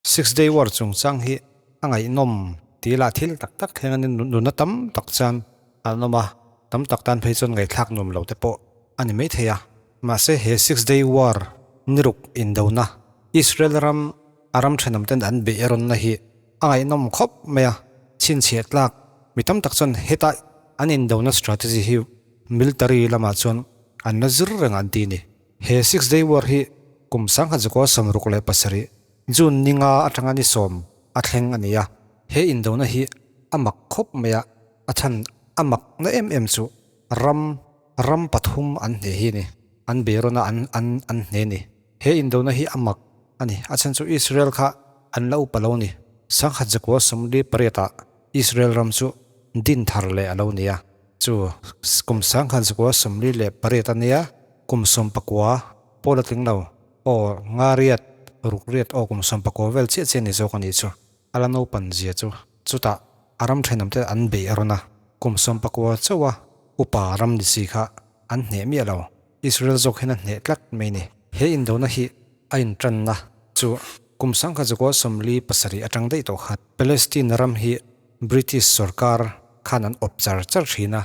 Six Day War chungchang hi a ngaihnawm tih lah thil tak tak thleng a ni. Nunna tam tak chuan an awm a, tam tak tan phei chuan ngaihthlak nuam lo te pawh a ni maithei a. Mahse he Six Day War niruk indona Israel ram a ram thenawm ten an beih erawnna hi a ngaihnawm khawp mai a, chhinchhiah tlak mi tam tak chuan heta an indona strategy hi military lamah chuan an la zir reng an ti a ni. He Six Day War hi kum 1967 June ninga atanga ni sawm a thleng a ni a. He indona hi a mak khawp mai a, a chhan a mak na em em chu ram ram pathum an hne hi a ni, an beirawna an an an hne ni. He indona hi a mak a ni, a chhan chu Israel kha an la upa lo ni. 1948 ah Israel ram chu din thar leh a lo ni a, chu kum 1948 a nia kum sawmpakua pawh la tling lo. Aw, nga riat, ruk riat aw kum sawmpakua vel chiah chiah ni zawk a nih chu. A la naupan zia chu. Chutah a ram thenawm te an beih a rawn a, kum sawmpakua chauha upa ram ni si kha an hneh miah lo. Israel zawk hian a hneh tlat mai ni. He indona hi a intanna chu kum 1947 atang daih tawh khan Palestine ram hi British sorkar khan an awp char char thin a,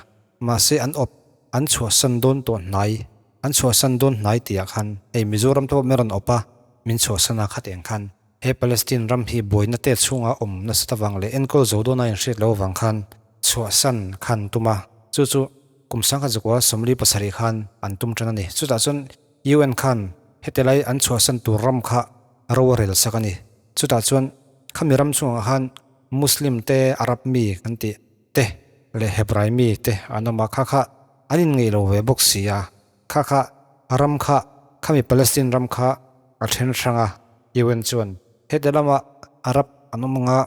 mahse an awp an chhuahsan dawn tawh hnai An chhuahsan dawn hnai tihah khan hei Mizoram te pawh min rawn awp a, min chhuahsan a khatiang khan he Palestine ram hi buaina te chhunga awm nasat avang leh enkawl zo dawna inhriat loh avang khan chhuahsan khan tum a, chu chu kum 1947 khan an tum tan a ni. Chutah chuan UN khan heti lai an chhuahsan tur ram kha ro a rel sak a ni. Chutah chuan khami ram chhungah khan Muslim te Arab mi kan tih te leh Hebrai mi te an awm a, kha kha An inngeih lo ve bawk si a, kha kha ram kha khami Palestine ram kha a then hrang a, UN chuan heti lama Arab an awm ang a,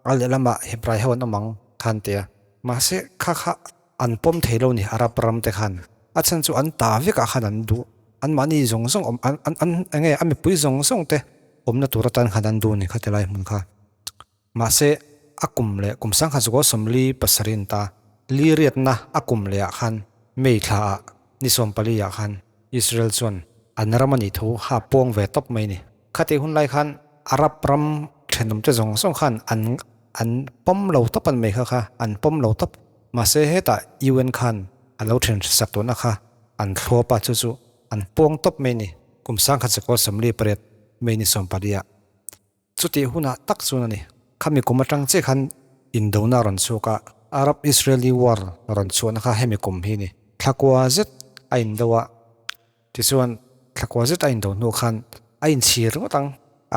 a lehlamah Hebrai ho an awm ang khan ti a. Mahse kha kha an pawm thei lo ni Arab ram te khan, a chhan chu an ta vekah khan an duh, anmahni zawng zawng awm an an an enge a mipui zawng zawng te awmna tur atan khan an duh ni kha tilai hmun kha. Mahse, a kum leh kum 1937 in ta li riatna a kum lehah khan May thlaah ni sawmpali ah khan Israel chuan an ram a nih thu kha a puang ve tawp mai ni. Khatih hun lai khan Arab ram thenawmte zawng zawng khan an an pawm lo tawp an mai kha kha an pawm lo tawp. Mahse, hetah UN khan a lo then sak tawhna kha an thluap a, chu chu an puang tawp mai ni. Kum 1948 May ni sawmpali ah. Chutih hunah tak chuan a ni. Khami kum atang chiah khan indona a rawn chhuak a, Arab-Israeli war rawn chhuahna kha hemi kum hi a ni. Thlakua zet a indo a, tichuan thlakua zet a indo hnu khan a inchhir ringawt ang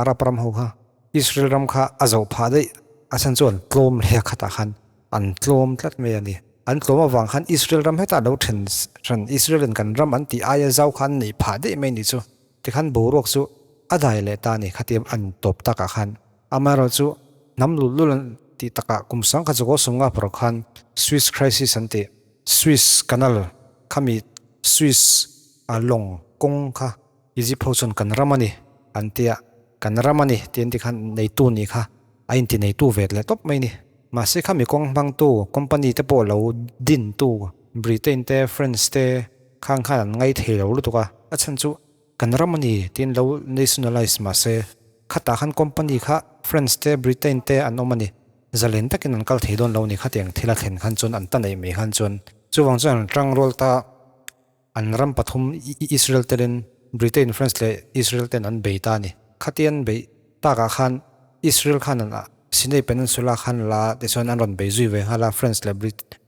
Arab ram ho kha. Israel ram kha a zoh phah daih, a chhan chu an tlawm hle a khatah khan an tlawm tlat mai a ni. An tlawm avang khan Israel ram hetah lo then hran, Israel in kan ram an tih aia zau kha an neih phah daih mai a ni chu. Tikhan boruak chu a dai leh ta a ni khatia an tawp takah khan. Amaherawhchu hnam lut lul an tih takah kum 1950 pawh khan Swiss Crisis an tih, Swiss Canal khami Swiss a lawng kawng kha Egypt ho chuan kan ram a ni an ti a, kan ram a ni tih an ti khan neitu nih kha a inti neitu ve leh tawp mai a ni. Mahse khami kawng hmangtu company te pawh lo dintu Britain te France te Khang khan an ngai thei lo lutuk a, a chhan chu kan ram a ni tiin lo nationalise mah se, khatah khan company kha France te Britain te an awm a ni, zalen takin an kal thei dawn lo ni khatiang thil a thlen khan chuan an ta neih mai khan chuan chuvang chuan an tang rual ta an ram pathum Israel telin Britain, France leh Israel ten an bei ta a ni. Khatian beih takah khan Israel khan an Sinai Peninsula khan la tichuan an rawn bei zui ve nghal a France leh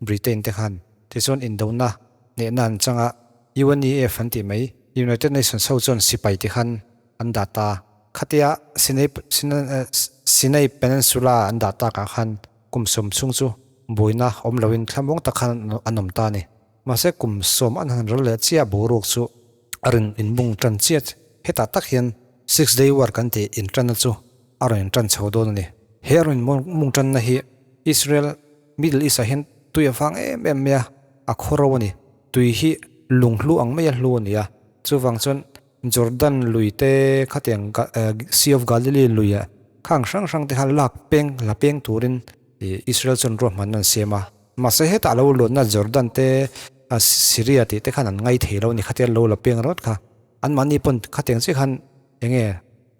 Britain te khan tichuan indona Hnehna an chang a, UNEF an tih mai, United Nations ho chuan sipai ti khan an dah ta. Khatia Sinai Sinai Peninsula an dah takah khan kum sawm chhung chu buaina awm loin thlamuang tak khan an awm ta a ni. Mahse kum sawm an han ral leh chiah boruak chu a rawn inbung tan chiat. Hetah tak hian Six Day War kan tih intanna chu a rawn intan chho dawn a ni. He a rawn inbung tanna hi Israel Middle East ah hian tui a vang em em mai a, a khaw ro a ni. Tui hi lung hlu ang maia hlu a ni a, chuvang chuan Jordan lui te khatiang Sea of Galilee lui ah khang hrang hrang te kha lak peng la peng turin Israel chuan ruahmanna an siam a. Mahse hetah lo luatna Jordan te Syria tih te khan an ngai thei lo a ni, khatia lo la peng ringawt kha. Anmahni pawn khatiang chiah khan enge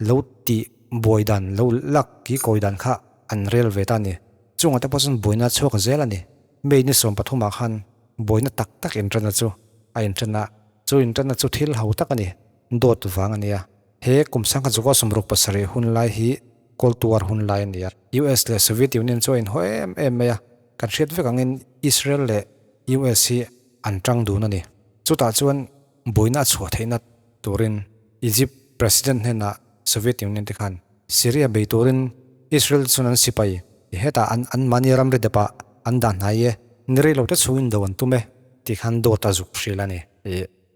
lo tih. buai dan lo lak ki kawi dan kha an rel ve ta a ni. Chungah te pawh chuan buaina a chhuak zel a ni. May ni 13 ah khan buaina tak tak inṭanna chu a inṭan a, chu inṭanna chu thil ho tak a ni, dawt vang a nia. He kum 1967 hun lai hi Cold War hun lai a ni a, US leh Soviet Union chu a inhaw em em mai a, kan hriat vek angin Israel leh US hi an ṭang dun a ni. Chutah chuan buaina a chhuah theihna turin Egypt President hnenah Soviet Union te khan Syria bei turin Israel chuan an sipai hetah an anmahni ramri depah an dah hnai e, ni rei lo te chhungin do an tum e tih khan dawt a zuk hrilh a ni.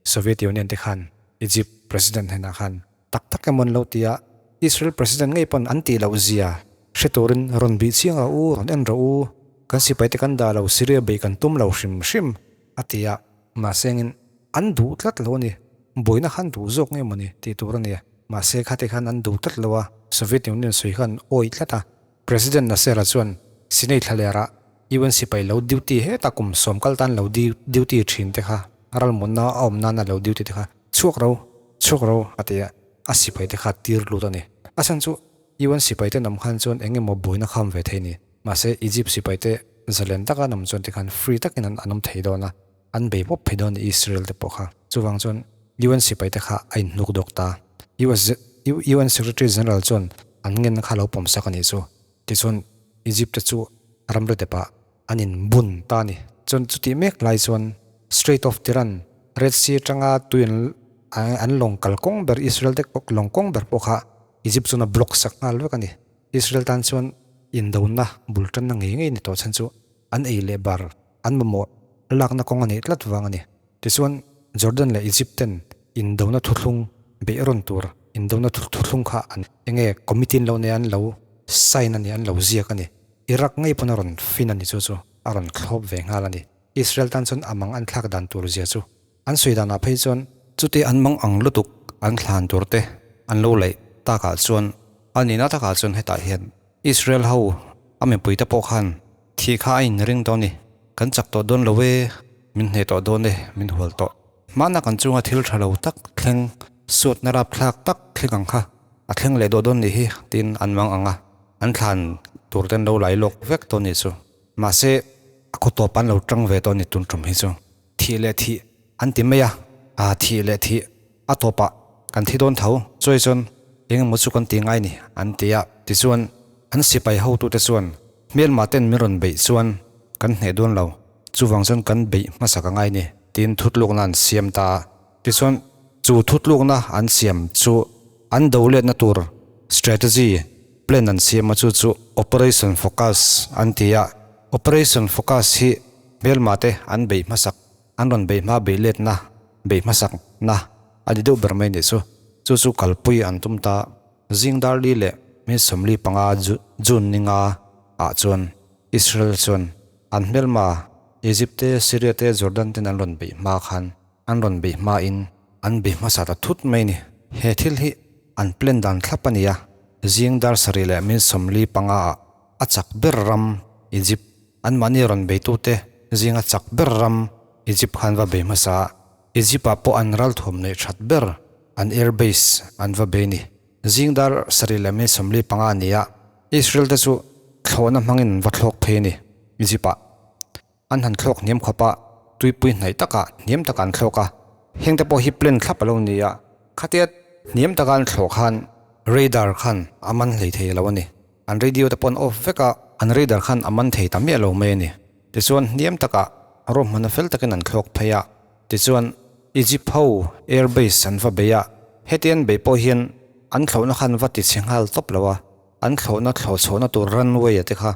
Soviet Union te khan Egypt President hnenah khan tak tak emaw an lo ti a, Israel President ngei pawn an tih loh zia hre turin rawn bih chiang rawh u, rawn en rawh u, kan sipai te kan dah lo, Syria bei kan tum lo hrim hrim a ti a, mahse engin an duh tlat lo a ni, buaina khan duh zawk nge mawni tih tur a ni, mahse khati khan an duh tlat lo a, Soviet Union sawi khan awih tlat a, President Nasser-a chuan Sinai thlalera UN sipai lo duty heta kum sawm kal tan lo duty thin te kha ralmunna a awm nana lo duty te kha chhuak ro, chhuak ro a ti a, a sipai te kha tir lut a ni. A chhan chu UN sipai te nawm khan chuan eng emaw buaina kham ve thei ni. Mahse Egypt sipai te zalen taka an awm chuan tikhan free takin an awm thei dawn a, an bei pawp thei dawn a ni Israel te pawh kha. Chuvang chuan UN sipai te kha a inhnuk dawk ta. US UN Secretary General chuan an ngenna kha lo pawm sak a nih chu. Tichuan Egypt te chu ramri depah an in bun ta a ni. Chuan chutih mek lai chuan Strait of Tiran, Red Sea atanga tui an an lawng kal kawng ber Israel te lawng kawng ber pawh kha Egypt chuan a block sak nghal vek a ni. Israel tan chuan indona bul tanna ngei ngei ni tawh chhan chu an ei leh bar an mamawh lakna kawng a neih tlat vang a ni. Tichuan Jordan leh Egypt ten indona thuthlung beih rawn tur indona thuthlung kha an enge committee an lo nei a an lo sign a ni an lo ziak a ni. Iraq ngei pawn a rawn fin a ni chu chu a rawn thlawp ve nghal a ni. Israel tan chuan a mang an thlak dan tur zia chu an sawi danah phei chuan chuti an mang ang lutuk an thlan tur te an lo laih takah chuan a nihna takah chuan hetah hian Israel ho a mipui te pawh khan thih kha a inring dawn ni, kan chak tawh dawn lo e, min hneh tawh dawn e, min hual tawh. Hmana kan chunga thil tha lo tak thleng suatna rapthlak tak thleng ang kha a thleng leh dawh dawn nih hi tiin an mang ang a, an thlan tur ten lo lai lawk vek dawn nih chu. Mahse a khaw tawp an lo tang ve dawn ni tun tum hi chu. Thih leh thih an ti mai a, aa thih leh thih a tawpah kan thi dawn tho, chuai chuan eng emaw chu kan ti ngai ni an ti a, tichuan an sipai hotute chuan hmelma ten min rawn beih chuan kan hneh dawn lo, chuvang chuan kan beih hmasa ka ngai ni tiin thutlukna an siam ta a, tichuan chu thutlukna an siam chu an do letna tur strategy plan an siam a chu chu Operation Focus an ti a, Operation Focus hi hmelma te an beih hmasak an rawn beih hma beih letna beih hmasak na a ni deuh ber mai nih chu. Chu chu kalpui an tum ta zing dar li leh min 45 June ni nga ah chuan Israel chuan an hmelma Egypt te Syria te Jordan ten an rawn beih hma khan an rawn beih hma in an bei hmasa ta thut mai ni. He thil hi an plan dan thlap a ni a, zing dar 7 leh min 45 ah a chak ber ram Egypt Anmahni rawn beitute zinga chak ber ram Egypt khan va bei hmasa a, Egypt ah pawh an ralthuam neih that ber an air base an va bei ni. Zing dar 7 leh minute 45 a ni a, Israel te chu thlawhna hmangin an va thlawk phei a ni Egypt ah. An han thlawk hniam khawp a, tuipui hnaih takah hniam takah an thlawk a, heng te pawh hi plan thlap a lo ni a, khatia hniam taka an thlawh khan radar khan a man hlei thei lo a ni. An radio te pawh an off vek a, an radar khan a man thei ta miah lo mai a ni. Tichuan hniam takah ruahmanna fel takin an thlawk phei a, tichuan Egypt ho air base an va bei a, heti an beih pawh hian an thlawhna khan va ti chhe nghal tawp lo a, an thlawhna thlawh chhuahna tur runway a te kha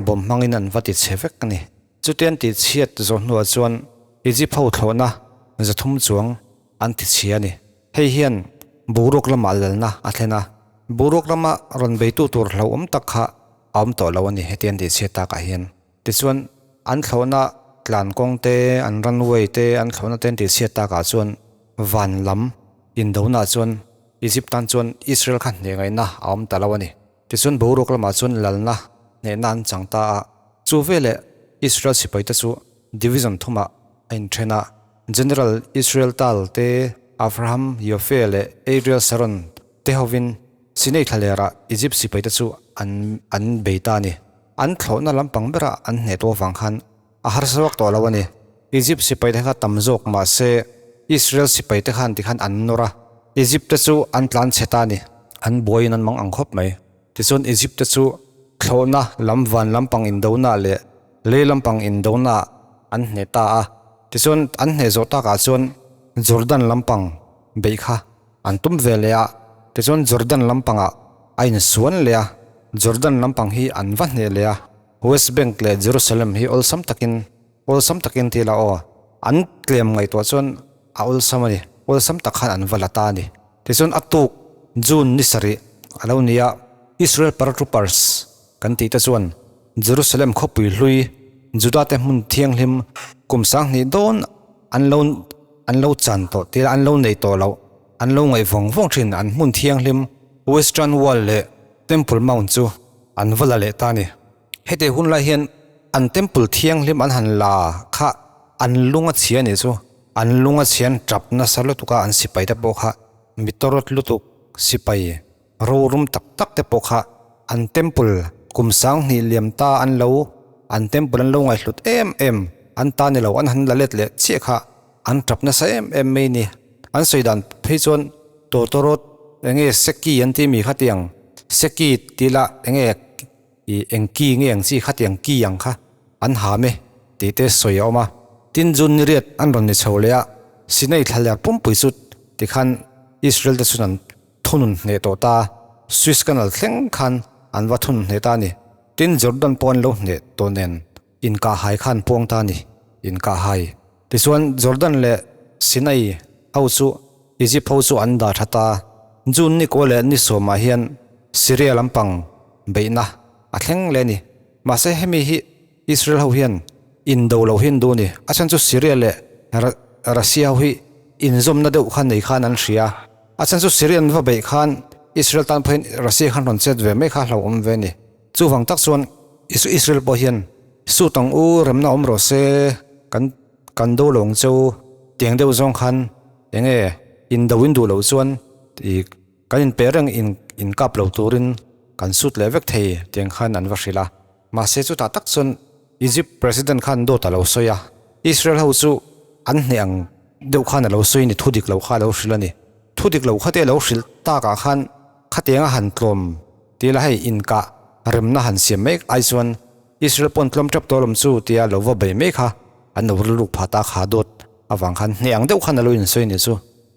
bomb hmangin an va ti chhe vek a ni. Chuti an tih chhiat zawh hnuah chuan Egypt ho thlawhna 300 chuang an ti chhia a ni. Hei hian boruak lamah lalna a thlen a, boruak lama rawn beitu tur hlauhawm tak kha a awm tawh lo a ni heti an tih chhiat takah hian. Tichuan, an thlawhna tlan kawng te, an runway te, an thlawhna te an tih chhiat takah chuan van lam indonah chuan Egypt tan chuan Israel kha hneh ngaihna a awm ta lo a ni. Tichuan boruak lamah chuan lalna hnehna an chang ta a, chu veleh Israel sipaite chu division thumah a inthen a, General Israel Tal te, Avraham Yoffe leh Ariel Sharon te hovin Sinai thlalera Egypt sipaite chu an an bei ta a ni. An thlawhna lampang bera an hneh tawh avang khan a harsa vak tawh lo a ni. Egypt sipaite kha tam zawk mah se Israel sipaite khan tikhan an nawr a, Egypt te chu an tlan chhe ta a ni. An buaiin an mang ang khawp mai. Tichuan Egypt te chu thlawhna lam van lampang indona leh lei lampang indona an hneh ta a. Tichuan an hneh zawh takah chuan Jordan lampang beih kha an tum ve leh a. Tichuan Jordan lampangah a insuan leh a, Jordan lampang hi an va hneh leh a. West Bank leh Jerusalem hi awlsam takin awlsam takin ti ila aw, an tlem ngaihtuah chuan a awlsam a ni, awlsam tak khan an va la ta a ni. Tichuan a tuk June ni sarih a lo ni a, Israel paratroopers kan tih te chuan Jerusalem khawpui hlui Juda te hmun thianghlim kum sanghnih dawn an lo an lo chan tawh ti ila an lo nei tawh loh an lo ngaih vawng vawng thin an hmun thianghlim Western Wall leh Temple Mount chu an va la leh ta a ni. Heti hun lai hian an temple thianghlim an han la kha an lung a chhia nih chu an lung a chhia an tap nasa lutuk a an sipai te pawh kha mi tawrawt lutuk sipai rorum tak tak te pawh kha an temple kum sanghnih liam ta an lo an temple an lo ngaihhlut em em an ta ni lo an han la let leh chiah kha an tap nasa em em mai ni. An sawi dan phei chuan tawtawrawt enge seki an tih mi khatiang seki tih lah enge Ih eng ki nge ang chi khatiang ki ang kha an ham e tih te sawi a awm a. Tin June ni riat an rawn ni chho leh a, Sinai thlaler pumpui chu tikhan Israel te chuan an thunun hneh tawh ta a, Suez Canal thleng khan an va thunun hneh ta a ni. Tin Jordan pawh an lo hneh tawh nen inkahhai kha an puang ta a ni, inkahhai. Tichuan Jordan leh Sinai ho chu Egypt ho chu an dah tha ta. June ni kaw leh ni sawmah hian Syria lampang beihna a thleng leh a ni. Mahse hemi hi Israel ho hian indo loh hi an duh a ni. A chhan chu Syria leh Russia ho hi inzawmna deuh kha nei khan an hria. A chhan chu Syria an va beih khan Israel tan pawhin Russia khan rawn chet ve mai kha hlauhawm ve a ni. Chuvang tak chuan Israel pawh hian Sut ang u remna awm rawh se kan kan do lo ang cheu tiang deuh zawng khan enge in do in duh loh chuan ih kan in pe reng in in kap lo turin kan sut leh vek thei tiang khan an va hrilh a mahse chutah tak chuan Egypt president khan dawt a lo sawi a Israel ho chu an hneh ang deuh khan a lo sawi ni thu dik lo kha a lo hrilh a ni thu dik lo kha te a lo hrilh takah khan khatiang a han tlawm tih la hei inkah remna han siam mek ai chuan Israel pawn tlawm tap tawh lawm chu tia lo va bei mai kha an lo rilruk phah ta kha dawt avang khan hneh ang deuh khan a lo insawi a nih chu.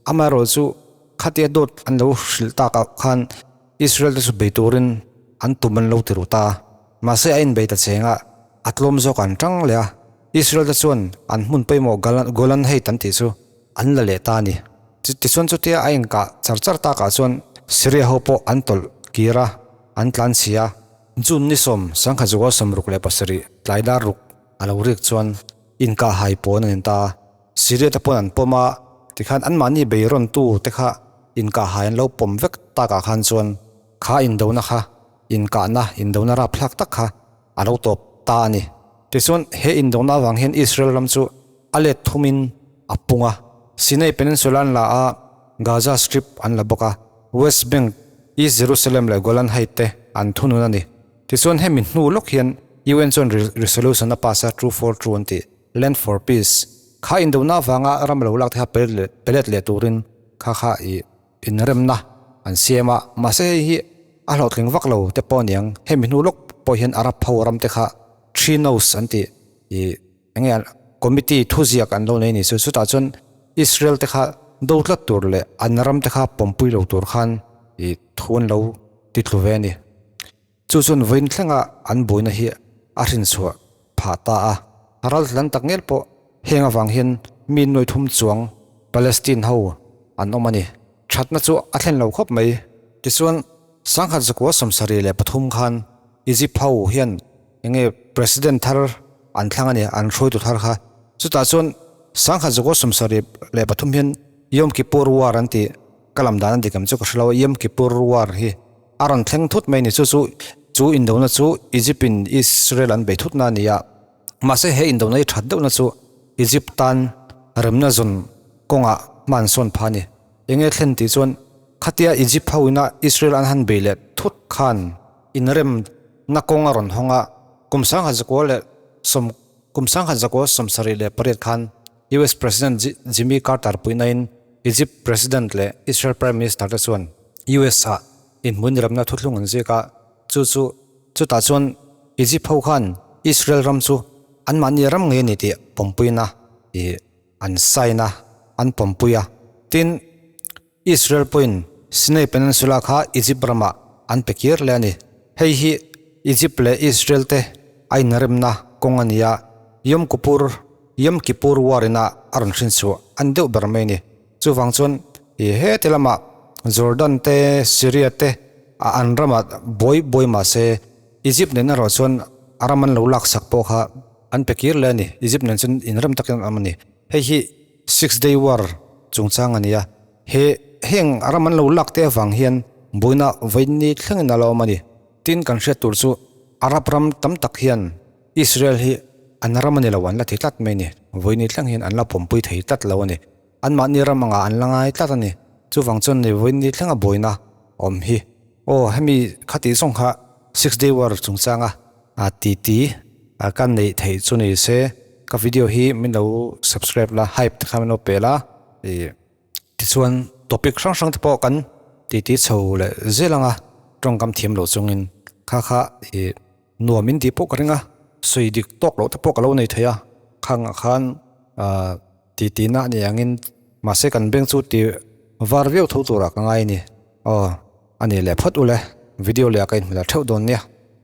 Amaherawh chu khatia dawt an lo hrilh tak ah khan Israel te chu bei turin an tum an lo ti ru ta a, mahse a inbei ta cheng a, a tlawm zawk an tang leh a, Israel te chuan an hmun pawimawh Golan Height an tih chu an la leh ta a ni. Tichuan chutia a inkah char char takah chuan Syria ho pawh an tawlh kir a, an tlan chhia a. June ni sawm sangkhat zual 67 tlai dar ruk a lo rik chuan inkah hai pawn an in ta a, Syria te pawn an pawm a, tikhan anmahni bei rawn tu te kha inkah hai an lo pawm vek takah khan chuan kha indona kha inkahna indona rapthlak tak kha a lo tawp ta a ni. Tichuan he indona avang hian Israel ram chu a let thumin a pung a, Sinai Peninsula an la a, Gaza Strip an la bawk a, West Bank, East Jerusalem leh Golan Height te an thunun a ni. Tichuan hemi hnu lawk hian UN chuan resolution a pass a, True for True an tih, Land for Peace, kha indona avanga ram lo lak te kha pelet leh turin kha kha ih inremna an siam a, mahse hei hi a hlawhtling vak lo te pawh a niang. Hemi hnu lawk pawh hian Arab ho ram te kha Three No's an tih ih Enge committee thuziak an lo nei ni chu chutah chuan Israel te kha do tlat tur leh an ram te kha pawmpui lo tur khan ih thu an lo ti tlu ve a ni. Chu chuan vawiin thlenga an buaina hi a hrinchhuah phah ta a. Ral tlan tak ngel pawh heng avang hian mi nuai thum chuang Palestine ho an awm a ni. Thatna chu a thlen lo khawp mai. Tichuan sangkhat zakua 73 khan Egypt ho hian Enge President thar an thlang a ni, an hruaitu thar kha. Chutah chuan sangkhat zakua 73 hian Yom Kippur War an tih, ka lam dan a dik em chu ka hre lo a, Yom Kippur War hi a rawn thleng thut mai a ni. Chu chu chu indona chu Egypt in Israel an bei thutna a ni a. Mahse he indona hi that deuhna chu Egypt tan remna zawn kawngah hma an sawn phah a ni. Enge thlen tih chuan. khatia Egypt ho ina Israel an han bei leh thut khan inremna kawng a rawn hawng a, kum 19 leh 10 kum 1978 khan US President Jimmy Carter puihnain Egypt President leh Israel Prime Minister te chuan US ah inhmun remna thuthlung an ziak a, chu chu chutah chuan Egypt ho khan Israel ram chu anmahni ram ngei a ni tih pawmpuina ih an sign a, an pawmpui a. Tin, Israel pawhin Sinai Peninsula kha Egypt ramah an pe kir leh a ni. Hei hi Egypt leh Israel te a inremna kawng a ni a, Yom Kippur, Yom Kippur War ina a rawn hrin chhuah a ni deuh ber mai a ni. Chuvang chuan i heti lamah Jordan te, Syria te a an ramah buai buai mah se Egypt nen erawh chuan a ram an lo laksak pawh kha an pe kir leh a ni. Egypt nen chuan inrem takin an awm a ni. Hei hi Six Day War chungchang a ni a, he heng ram an lo lak te avang hian buaina vawiin thlengin a la awm a ni. Tin, kan hriat tur chu Arab ram tam tak hian Israel hi an ram a ni lo an la ti tlat mai a ni. Vawiin thleng hian an la pawmpui thei tlat lo a ni. Anmahni ram angah an la ngai tlat a ni. Chuvang chuan ni vawiin thlenga buaina awm hi. Aw, hemi khatih zawng kha Six Day War chungchanga a titi ka neih theih chu ni se ka video hi min lo subscribe la hype te kha min lo pe la ih tichuan topic hrang hrang te pawh kan titi chho leh zel ang a tawngkam thiam loh chungin kha kha ih nuam in tih pawh ka ring a sawi dik tawk loh te pawh ka lo nei thei a khang ah khan ah titi na a ni angin mahse kan beng chu ti var viau tho turah ka ngai a ni aw a ni leh phawt ule video leh ah ka inhmu la theuh dawn nia.